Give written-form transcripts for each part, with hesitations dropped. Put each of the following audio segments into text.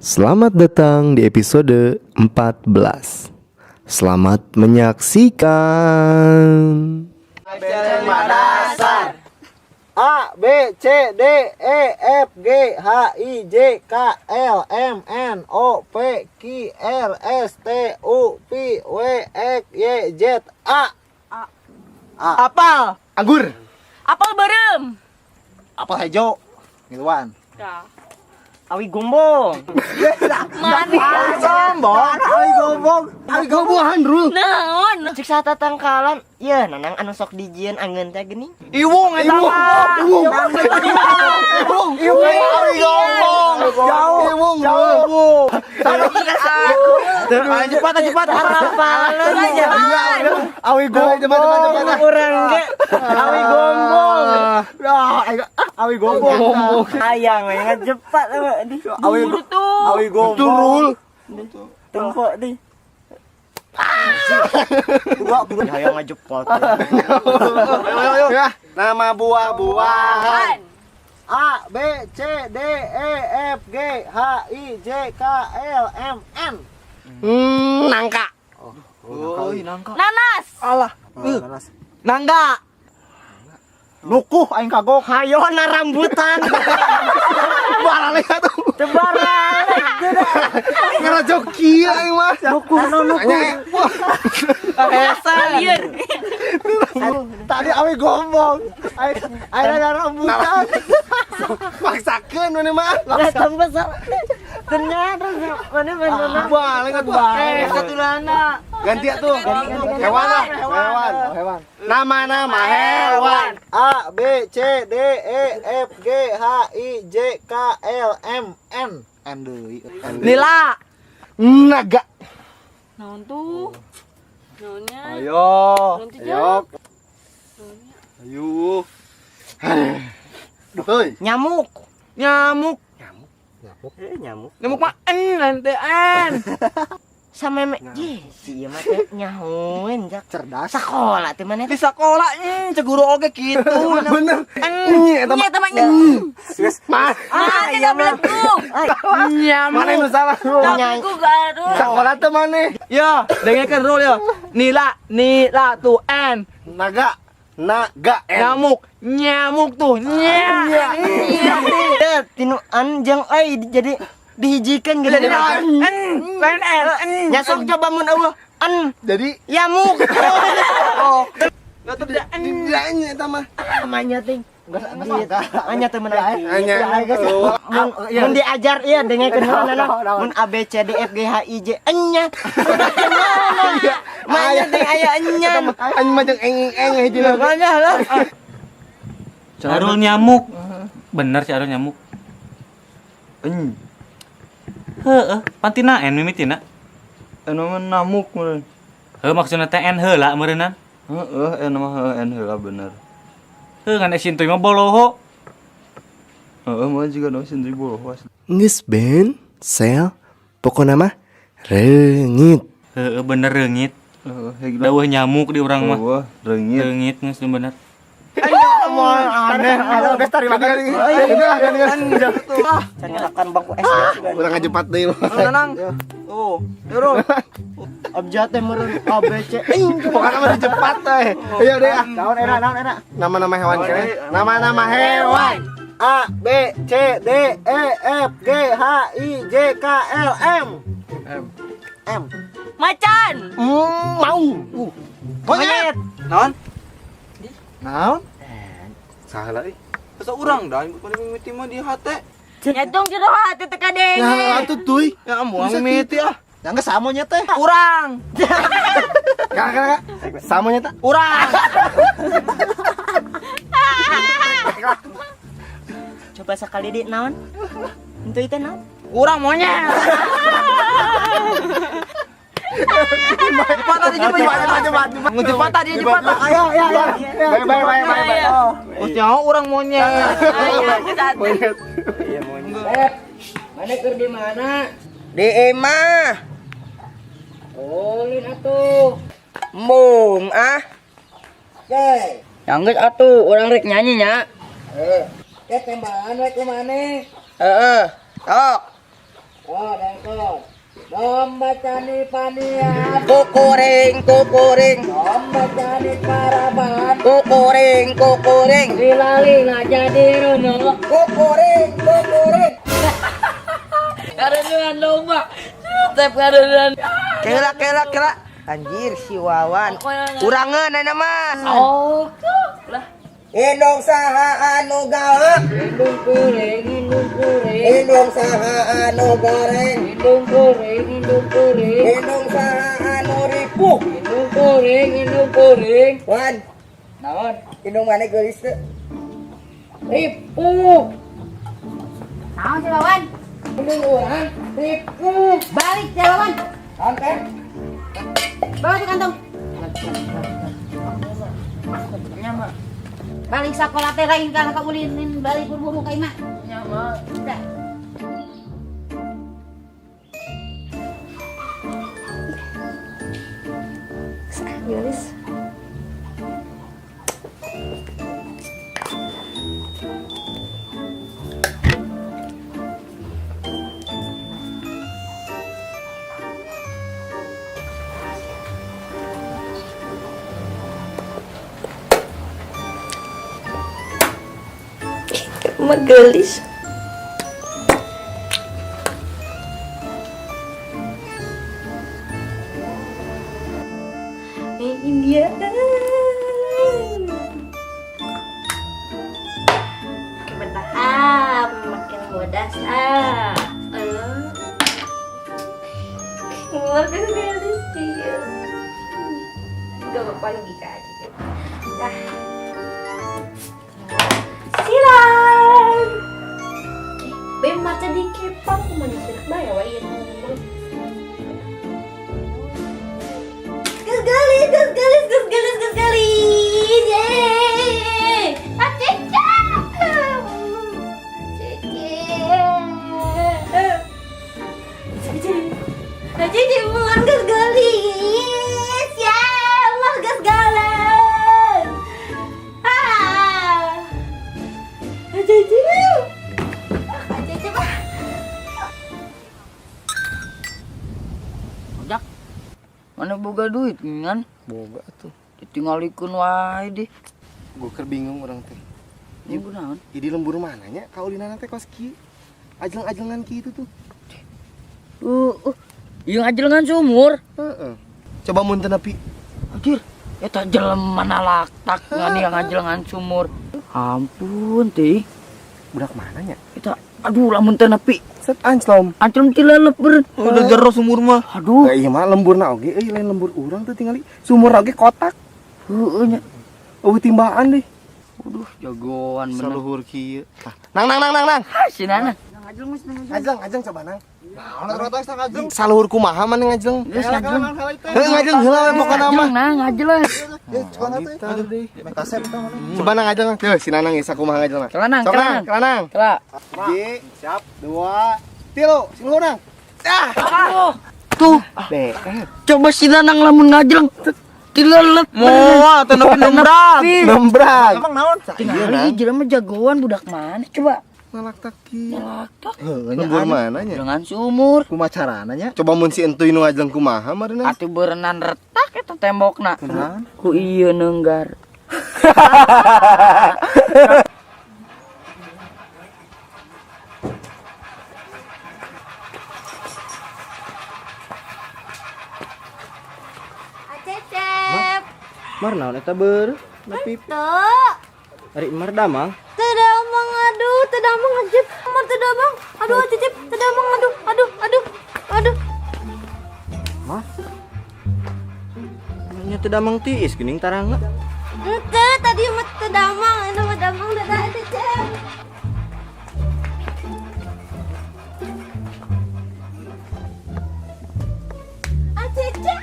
Selamat datang di episode 14. Selamat menyaksikan. Dasar. A B C D E F G H I J K L M N O P Q R S T U V W X Y Z. A. A. Apal. Anggur. Apel beureum. Apel hejo. Ngiluan. Dah. Awi gombong. Mana? Sombong. Awi gombong. Awi buahan, Rul. Naon? Cek satatangkalan, ya nanang anu sok dijieun angeun teh geuning. Iwung eta mah. Iwung. Iwung. Iwung. Awi gombong. Jauh. Iwung. Jauh. Ayo cepat, ayo cepat. Harapan aja. Awi gombong. Cepat, cepat, cepat. Urang ge Awi gombong. Dah, ayo, ah, awi gombong. Hayang we ngajepat sama di. Awi Tuh. Awi gombong. Itu, Rul. Tempo di. Dua, dua. Hayang ngajepat. Ayo, ayo, ayo. Ya. Nama buah-buahan. Buahan. A B C D E F G H I J K L M N. Nangka. Oh, nangka. Nanas. Alah. Oh, nanas. Nangga. Nukuh aing kagok. Hayona rambutan. Baraleh atuh. Teu baraleh. Ngarajok kieu aing mah. Nukuh nu nukuh. Nya, wah. Esa. Lieur. Tadi awi gombong. Aing aing ada rambutan. Maksakeun maneh mah. Lah tambah salah. Ternyata mana mana. Balik atuh. Eh, satu lana. Ganti atuh. Hewan lah, hewan. Oh, hewan. Nama-nama hewan. A B C D E F G H I J K L M N. N deui. Nila. Naga. Naon tuh? Naonnya? Ayo. Naon tuh, Ayo. Jok? Ayo. Hei. Nyamuk. Nyamuk. Eh, nyamuk. Nyamuk mah N nanti N. Sameme ye si ieu mah teh nyahoeun jak. Cerdas. Sakola teh maneh Di sekolah cek guru oge gitu. Bener. N. Ini eta Nya mah. eta mah nya. Mas, Ah, iya tidak mah. belegung. Nyamuk. mana nu salah? Nyai. Aku garuk. Sekolah teh maneh. Ya, dengarkan dulu ya. Nila, nila tuh N. Naga. Naga N. Nyamuk, nyamuk tuh. Nya. Teh tinu an jeung euy jadi dihijikeun gitu. Jadi N, N, lain N, N. Nya sok coba mun eueuh an Jadi yamuk. Oh. Nggak tuh tidak N. tidaknya eta mah. Namanya ting. Enggak enggak. Anya teu meunang. Anya. Mun mun diajar ieu dengekeun heula nana. Mun A B C D F G H I J enya. Manya ting aya enya. Anjing mah jeung eng eng hiji. Makanya lah. Arul nyamuk. Bener sih Arul nyamuk. Eng, Heeh, pantina N mimitina. anu mah namuk meureun. Heuh, maksudna teh N heula meureunnan. Heeh, anu mah heuh N heula bener. Heuh, ngan esin teuing mah boloho. Heeh, mah juga nu sendiri boloho asli. Geus ben, sel, pokona mah reungit. Heeh, bener reungit. Heeh, heg Daweuh nyamuk di urang mah. Wah, reungit. Reungit geus bener. Aneh. Ayo geus terima kasih. Udah, ganti ganti. Cari bangku SD. Urang ngajepat deui. Nanang. Tuh, turun. Abjad teh meureun A B C eng. Pokoknya mah dicepat teh. Ayo deh ah. Naon era, naon era. Nama-nama hewan keren. Nama-nama hewan. A B C D E F G H I J K L M M. M. Macan. Mau. Monyet. Naon? Naon? Salah euy. Asa urang dah, paling mimiti mah di hate. Nyatong jero hati teu kadenge. Ya atuh tuy. Ya moal mimiti ah. Yang geus samonya teh. Urang. Kak, kak, kak. Samanya tak? Urang. Coba sekali di naon? Itu itu naon? Urang monyet. Cepat tadi cepat Cepat, cepat, cepat. Cepat tadi cepat. Ayo, ayo, ayo. Bye, bye, bye, bye, bye. Terus nyawa urang monyet. Ayo, satu. Monyet. Iya monyet. Mana keur di mana? Di imah. Ulin atuh. Mung ah. Ye. Yang geus atuh urang rek nyanyi nya. Heeh. Ke tembakan we ku maneh. Heeh. Sok. Oh, dengkol. Domba cani panian. Kukuring, kukuring. Domba cani paraban. Kukuring, kukuring. Dilali lah jadi runo. Kukuring, kukuring. Karenan lomba. Tetep karenan. Kela kela kela. Anjir si Wawan. Kurangan na mah. Oh, lah. Indong saha anu galak. Indung kuring, indung kuring. Indong saha anu goreng. Indung kuring, indung kuring. Indong saha anu ripuh. Indung kuring, indung kuring. Wan, Naon? indung mana geulis teu? Ripuh. Naon si Wawan? Indung urang ripuh. Balik ya Wawan. Naon teh? Bawa tuh kantong. Balik sekolah teh lain kana kaulinin balik buru-buru ka imah. Nya mah. Udah. Gelis. Magelis. Ini dia. Makin bertahap, makin bodas ah. Makin gelis dia. Gak apa-apa logika aja. Dah. Silang. Bem maca di kepang kumaha sirak bae we ieu ngomong. Geus geulis, geus geulis, geus geulis, geus geulis. Yeay. Acece. Cece. Cece. Cece bukan geus geulis. Ya Allah geus geulis. Ah. Cece. Cece mah. Ojak. Mana boga duit ngan? Boga tuh. Ditinggalikeun wae deh. Gue keur bingung urang teh. Ini kunaon? Jadi lembur mananya kaulinan teh kos kieu. Ajleng-ajlengan kieu tuh. Ieu ngajlengan sumur. Heeh. Coba mun teu nepi. Anjir, eta jelema nalaktak ngan yang ngajlengan sumur. Ampun teh. Budak mananya? Eta aduh lamun teu nepi. Set anclom. Anclom ti lelep beureun. Udah jero sumur mah. Aduh. Lah iya mah lemburna oge euy lain lembur urang tuh tingali. Sumur oge kotak. Heueuh nya. Eueuh timbaan deh. Aduh, jagoan bener. Saluhur kieu. Tah, nang nang nang nang nang. Ha, si Nana. Ngajleng, ngajleng coba nang. Naon atuh eta ngajleng? Saluhur kumaha maneh ngajleng? Geus ngajleng. Heuh ngajleng heula we pokona mah. Nah, ngajleng. Eh, cuman atuh. Meh kasep tah mana. Coba nang ngajleng. Tuh si Nanang geus sakumaha ngajleng. Kelanang, Sok nang, kelanang. kelanang. Kela. Hiji, siap, dua, tilu, sing luhur nang. Ah. Tuh, Deh. coba si Nanang lamun ngajleng. Tilelep. Moal teu nepi nembrak. Nembrak. Emang naon? Tingali jelema jagoan budak mana coba? Nalaktak kieu. Nalaktak. Lembur mananya? Dengan sumur. Kumaha carana nya? Coba mun si entuy nu ngajleng kumaha meureunna? Atuh berenang retak eta tembokna. Kunaon? Ku ieu neunggar. Acecep. Mar naon eta beur? Nepi Tuh. ari mar damang. Teu damang aduh, teu damang Acecep. Mar teu damang. Aduh Acecep, teu damang aduh, aduh, aduh. Aduh. Mah. Nya teu damang tiis geuning tarangna. Henteu tadi mah teu damang, anu mah damang dadah Acecep. Acecep.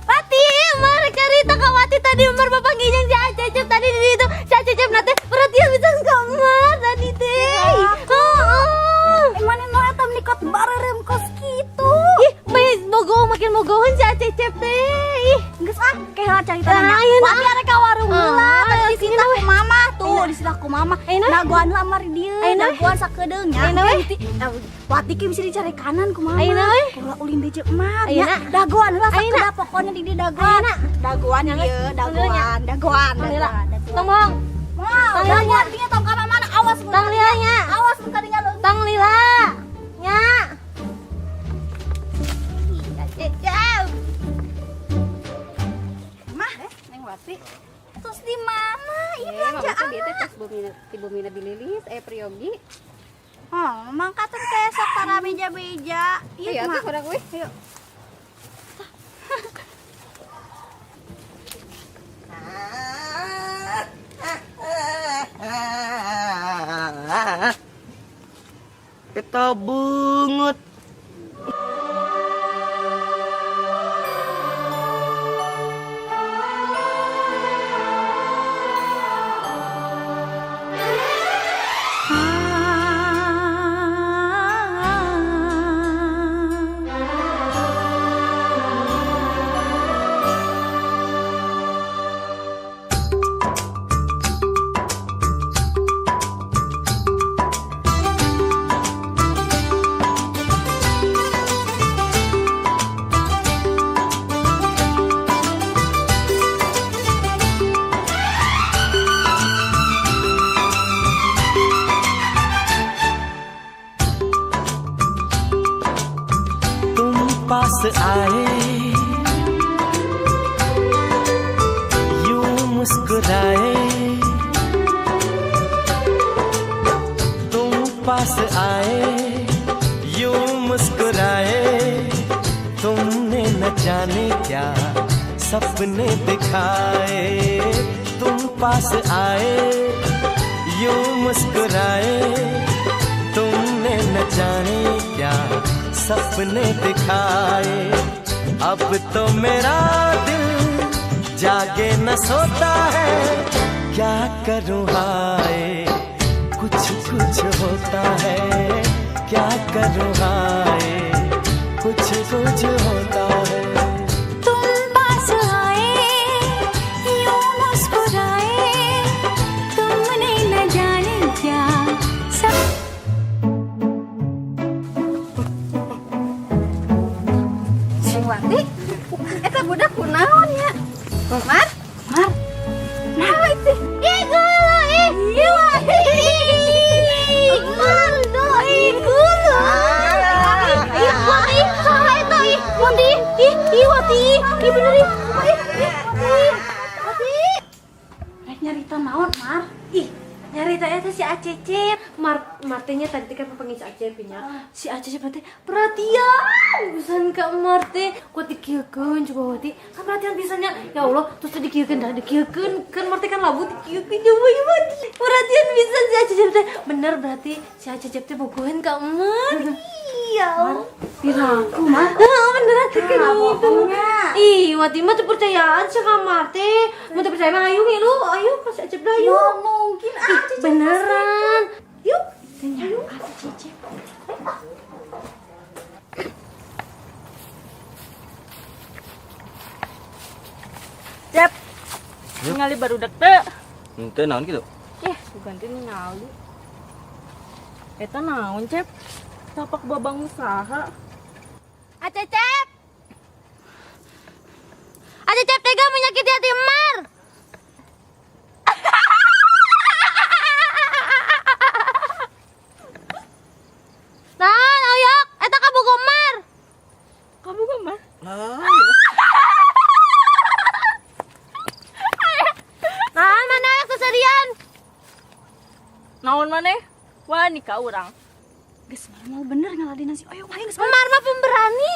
Pati, Mar cerita ka Wati tadi Mar bapak ngijang si Acecep tadi di situ. Si Acecep nate perhatian bisa kamar tadi teh. Heeh. Emang nu eta menikot barerem kos kitu. Ih, bae bogo makin bogohan si Acecep teh. Ih, Geus ah, kayak carita nanya. Nah, ayeuna. Wati arek ka warung heula, Ah, tadi disita ku mama tuh, disita ku mama. Ayeuna. Nagoan lamar dieu. Ayeuna Dagoan sakedeung nya. Ayeuna we. Wati ki bisa dicari kanan kumaha. Ayeuna we. Ulah ulin deui jeung Mar nya. Ayeuna. Dagoan heula Ayeuna. sakedah pokoknya di dieu dagoan. Dagoan ieu, dagoan, dagoan, Tong lila. dagoan. Tong bohong. Wow, Tong lila dagoan tinggal tong ka mana awas mun. Tong lila nya. Awas mun kadinya leungit. Tong lila. Nya. Ih, Acecep. Mah, Neng Wati. Terus di mana? Ieu belanjaan. Dia teh tos bumina ti bumina bililis priyogi. Oh, mangkatan kayak sok para beja-beja. Iya Iya, atuh kurang weh. Ayo. Eta beungeut. तुम पास आए यूं मुस्कुराए, तुम पास आए यूं मुस्कुराए, तुमने न जाने क्या सपने दिखाए। तुम पास आए यूं मुस्कुराए, तुमने न जाने क्या सपने दिखाए। अब तो मेरा दिल जागे न सोता है, क्या करूं हाय कुछ कुछ होता है, क्या करूं हाय कुछ कुछ होता है। तुम पास आए यूं मुस्कुराए, तुमने न जाने क्या सब। Neng Wati, eta budak kunaon nya? Mar? Mar. Nah, itu. Ih, gula, ih, ih, Wati. Mar, do, ih, gula. Ih, Wati, saha eta, ih, Wati, ih, ih, Wati, ih, bener, ih, ih, ih, Wati, Wati. Rek nyarita naon, Mar? Ih, nyarita eta si Acecep. Martenya tadi kan pengis Acep nya. Si Acecep teh perhatian pisan ka Marte. Kuat dikieukeun coba Wati. Kan perhatian pisannya. Ya Allah, terus teh dikieukeun dah dikieukeun. Kan Marte kan labu dikieukeun coba ya Wati. Perhatian pisan si Acecep teh. Bener berarti si Acecep teh bogohan ka Mar. Iya. Allah. Piraku, Mar. Heeh, beneran teh kan Ah, gitu. bohongnya. Ih, Wati mah teu percayaan sih ka Marte. Mun teu percaya mah ayo ngilu, ayo ka si Acep dah ayo. Nggak mungkin ah, Ih, Cecep beneran. Yuk, tanya atuh Cecep. Cep. Ningali barudak teu. Henteu naon kitu? Eh, bukan teh ningali. Eta naon, Cep? Tapak babang usaha. Acecep. Acecep tega menyakiti hati Mar. Nah, oyok, eta kabogo Mar. Kabogo Mar? Nah, Nah, mana oyok seserian? Naon maneh? Wah, nikah urang. Geus Mar mau bener ngaladina si Oyok mah geus Mar mah pemberani.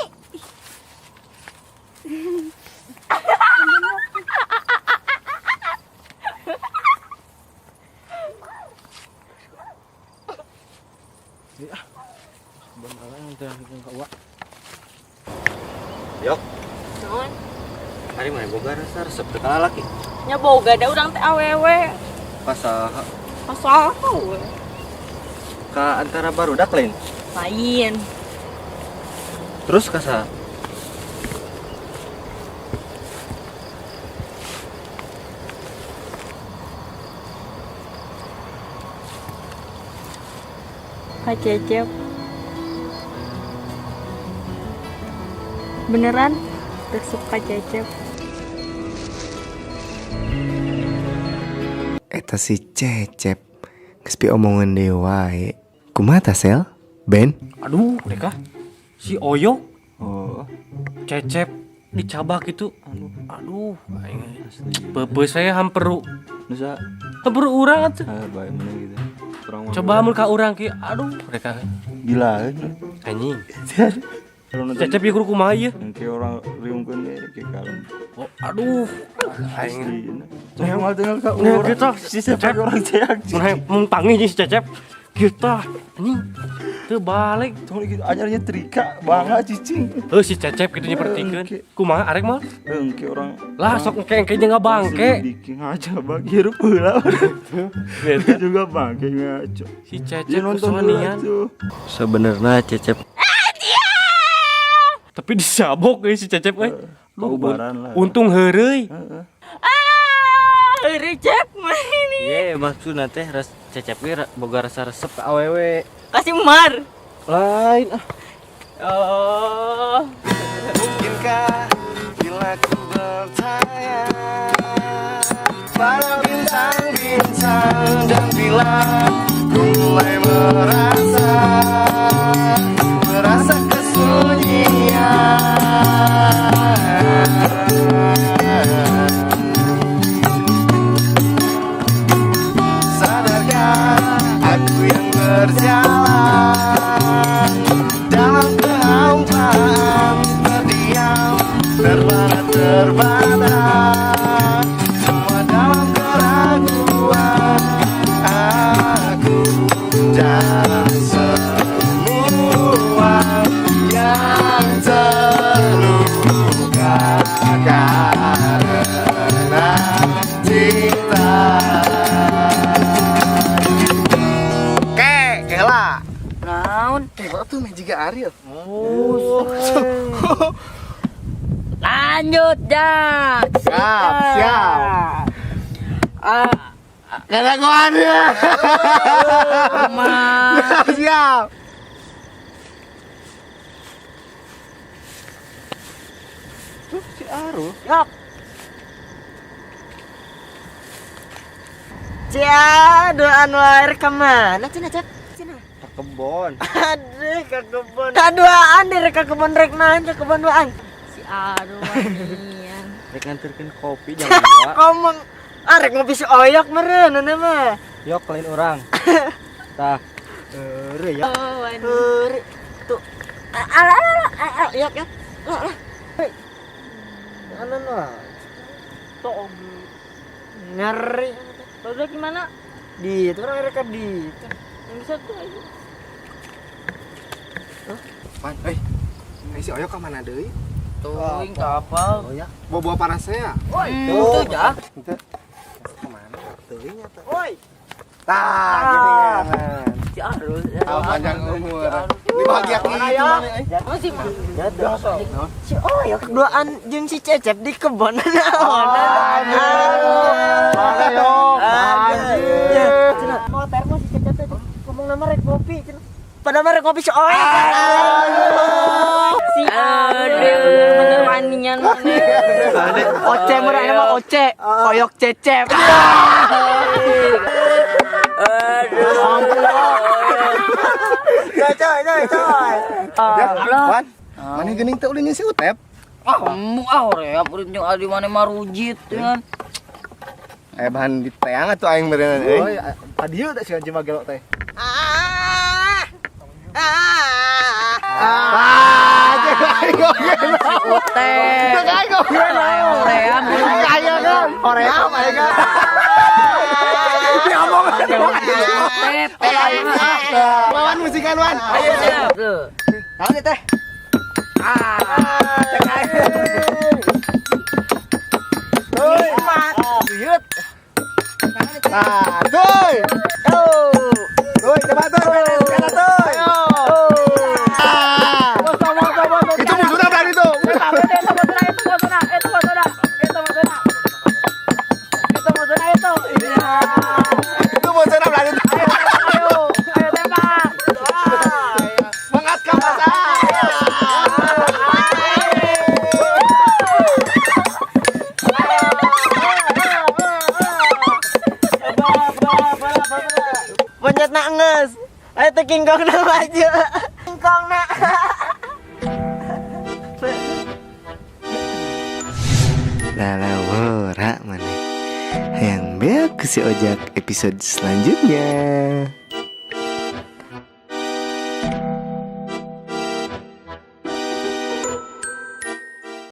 Yok, Naon? hari mana boga rasa resep teu ka lalaki? Nya boga da urang teh awewe. Pasaha Pasaha we. Ka antara barudak lain. Lain. Terus ka saha? Ka Cecep. Beneran resep ka Cecep. Eta si Cecep geus piomongan deui wae. Kumaha tah Sel? Ben? Aduh, mereka si Oyok. Oh, Cecep dicabak gitu. Aduh, aing peupeus saya hamperu. Nusa Hamperu urang atuh. ah bae mana gitu. Urang mah Coba mun ka urang ki, aduh, mereka gila. Anjing. Kalau nonton Cecep ieu kudu kumaha ieu? Engke orang riungkeun ge ke kalem. Oh, aduh. Aing. Asli. Coba tinggal ka Nah, urang. gitu. Si Cecep orang ceak. Mun hayang mun panggih jeung si Cecep. Kita anjing. Teu balik. Tong gitu anyarnya trika bangga cicing. Heuh si Cecep kitu nyepertikeun. Kumaha arek mah? Engke orang Lah sok engke-engke jeung ngabangke. Bikin aja bang hirup heula. Gitu. Juga bangke ngaco. Si Cecep Dia nonton heula kusonian. tuh. Sebenarnya Cecep tapi disabok euy si Cecep euy. Kaubaran lah. Untung heureuy. Recep mah ini. Ye, maksudna teh res Cecep ge boga rasa resep ka awewe. Kasih Mar. Lain ah. Oh. Mungkinkah bila ku bertanya pada bintang-bintang dan bila ku mulai merasa merasa kesunyian. Sadarkah aku yang berjalan dalam kehampaan, terdiam, terbata-terbata, semua dalam keraguan aku dan semua yang terluka karena cinta. Ke, kela. Naon? Tuh meh jiga Ariel. Lanjut, Jak. Siap, siap. Ah, Keraguan ya. mah. Siap. Tuh si Arul. Yok. Cia, doan wae rek ka mana cenah, Cep? Cenah. Ka kebon. Aduh, ka kebon. Kaduaan deh rek ka kebon rek naon ka kebon duaan. Si Arul wanian. Rek nganterkeun kopi jam 2. Ngomong ah rek ngopi si Oyok meureun na mah. Yok lain urang. Tah. Heureuy ya. Oh, wani. Heureuy. Tuh. Ala ala ala yok yok. Lah lah. Hei. Kanan lah. Tuh. Ngeri. Baru gimana? Di itu orang rek di itu. Yang bisa tuh aja. Pan, euy. Ai si Oyok ka mana deui? Teuing teu apal. Oh ya, bawa-bawa parasea. Tuh, Jak. Henteu. Kemana? Teuing atuh. Woi. Tah, gini kan. Si Arul. Ah, panjang umur. Ini bahagia kitu mana euy. Oh, si Mar. Si Oyok duaan jeung si Cecep di kebon naon. Mana yok? Anjir. Cenah, motor mah si Cecep teh ngomong nama rek ngopi cenah. Padahal mah rek ngopi si Oyok. Si Arul bener wanian mana. Oce murah ini mah Oce, Oyok Cecep. Aduh. Coy, coy, coy. Ya, Wan. Mana geuning teh ulin si Utep? Ah, embung ah hoream urip jeung adi maneh mah rujit kan. Eh bahan di teang atuh aing meureun euy. Oh, adieu teh si anjing magelo teh. Ah. Ah. Ah, jeung aing oge. Utep. Jeung aing oge. Hoream. Aya kan? Hoream aing kan. Diomongkeun Utep. Lawan musikan Wan. Ayo siap. Tuh. Naon teh? Ah. Cek aing. Heuy. Liut. Tah, tuh. Oh. Tuh, coba tuh, beres tuh. Ah. Itu musuhnya berani tuh. Itu musuhnya berani tuh. Ayo, ayo tembak. Loncatna geus. Ayo teh kingkongna maju. Kingkongna. Lalawora maneh. Hayang beak ku si Ojak episode selanjutnya.